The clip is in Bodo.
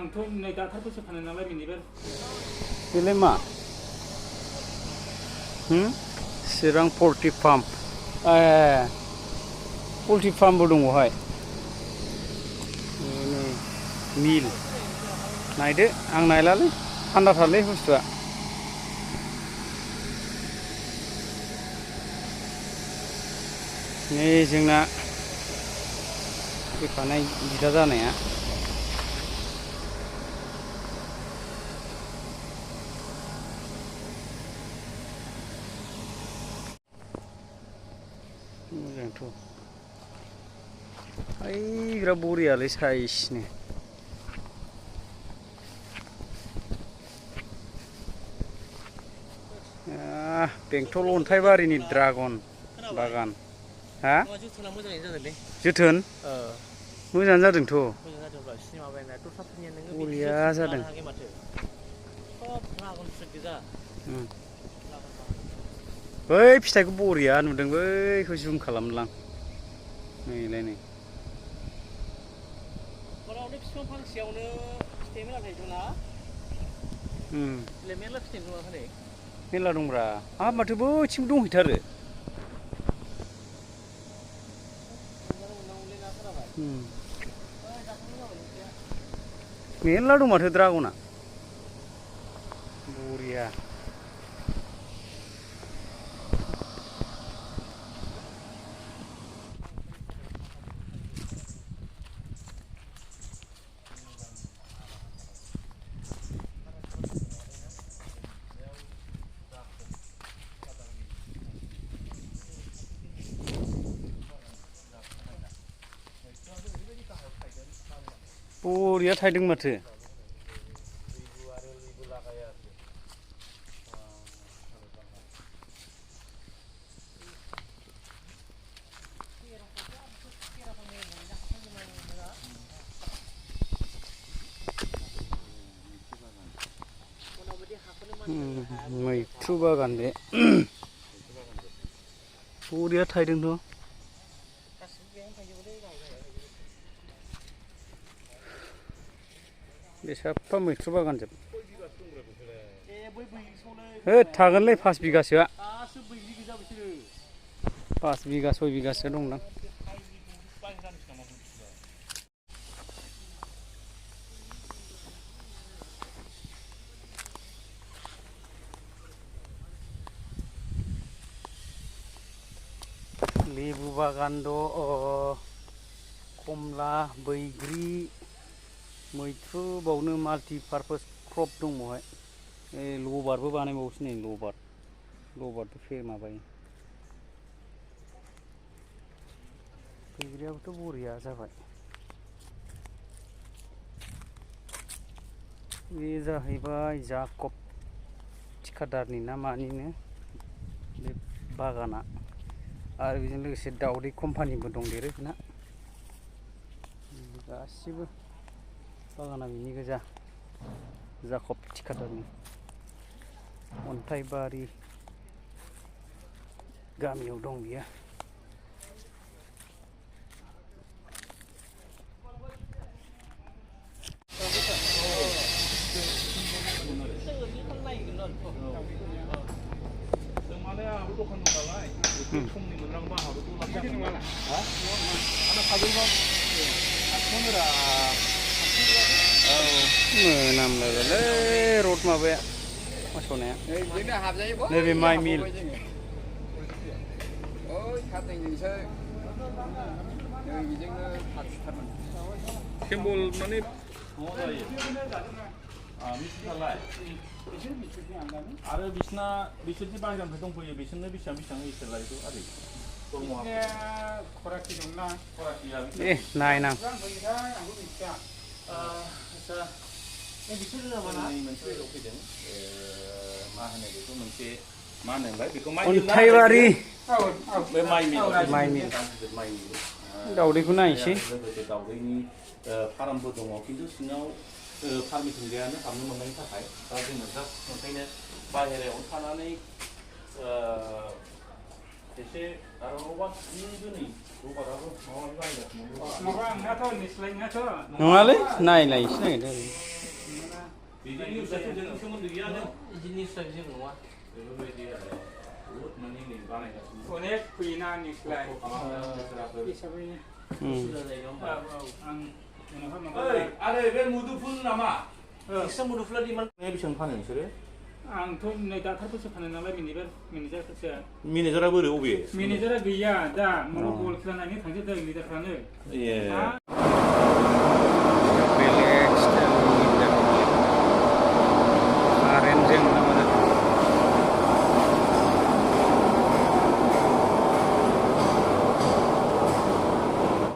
आंथ' नै दाखालिसो फानो नालाय बेनिफ्राय बेलाय मा चिरां पल्ट्रि फार्म पल्ट्रि फार्मबो दङ बेवहाय मिल नायदो आं नायलालै थान्दाथारलै बुस्थुआ नै जोंना फैफानाय बिदा जानाया मोजांथ' ओइ बिराद बरियालै साइसनो बेंटल अन्थाइबारिनि ड्रागन बागान हा जोथोन मोजां जादोंथ' बरिया जादों बै फिथाइखौ बरिया नुदों बैखौ जुम खालामलां नैलाय नै बिफां फांसेयावनो फिथाइ मेरला थायो जोंना मेरला फिथाइ नुवाखै मेरला दंब्रा हाब माथो बैथिंबो दंहैथारो मेरला दं माथो ड्रागना बरिया बरिया थायदों माथो मैथ्रु बागान बे बरिया थायदोंथ' बे साफा मैथ्रु बागान जोब थागोनलै 5 बिगासोआ 5 बिगा 6 बिगासो दंदां लेबु बागान दं कमला बैग्रि मैथ्रु बावनो माल्टि पार्पस क्रप दं बेवहाय लबारबो बानायबावोसो नै लबारबो माबायो बैग्रियाबोथ' बरिया जाबाय बे जाहैबाय जाकब थिखादारनि ना मानिनो बे बागाना आरो बेजों लोगोसे दाउदै कम्पानिबो दंदेरो ना गासिबो बागाना बिनि गोजा जाकब थिखादारनि अन्थाइबारि गामियाव दं बियो मोनामलायबायलै रड माबाया मोसौनाया नैबे माइ मिल सिम्बल माने आरो बिसोरनि बाहेरानिफ्राय दंफैयो बिसोरनो बेसेबां इसोर लायखौ आरो नायनां अन्थाइबारि माइ मिल दाउदैखौ नायनोसै दाउदैनि फार्मबो दङ खिन्थु सिङाव पारमिसन गैयानो हाबनो मोननायनि थाखाय दा जोङो जास्ट ओंखायनो बाहेरायाव थानानै एसे आरो न'बा दिनै रबाराबो माबा बाहायगासिनो नङालै नायलायनोसै नागिरदों बिदि निउसआथ' जों सोमोन्दो गैया जों बिदि निउसआ जेबो नङा बेफोरबायदि आरो बुहुद माने नै बानायगासिनो अनेक फैयोना निउसलाय हिसाबैनो Hmm. सुबिदा जायो होमबा आं उनावहाय माबा ओइ आरो बे मुदुफुल नामा एक्सट्रा मुदुफुला डिमान्ड बेसेबां फानो नोंसोरो आंथ' नै दाखालिसो फानो नालाय मेनेजारफोरसो मेनेजारा बोरै अबे मेनेजारा गैया दा मुदुफुल खोनानानै थांजोबदों लिडारफ्रानो ए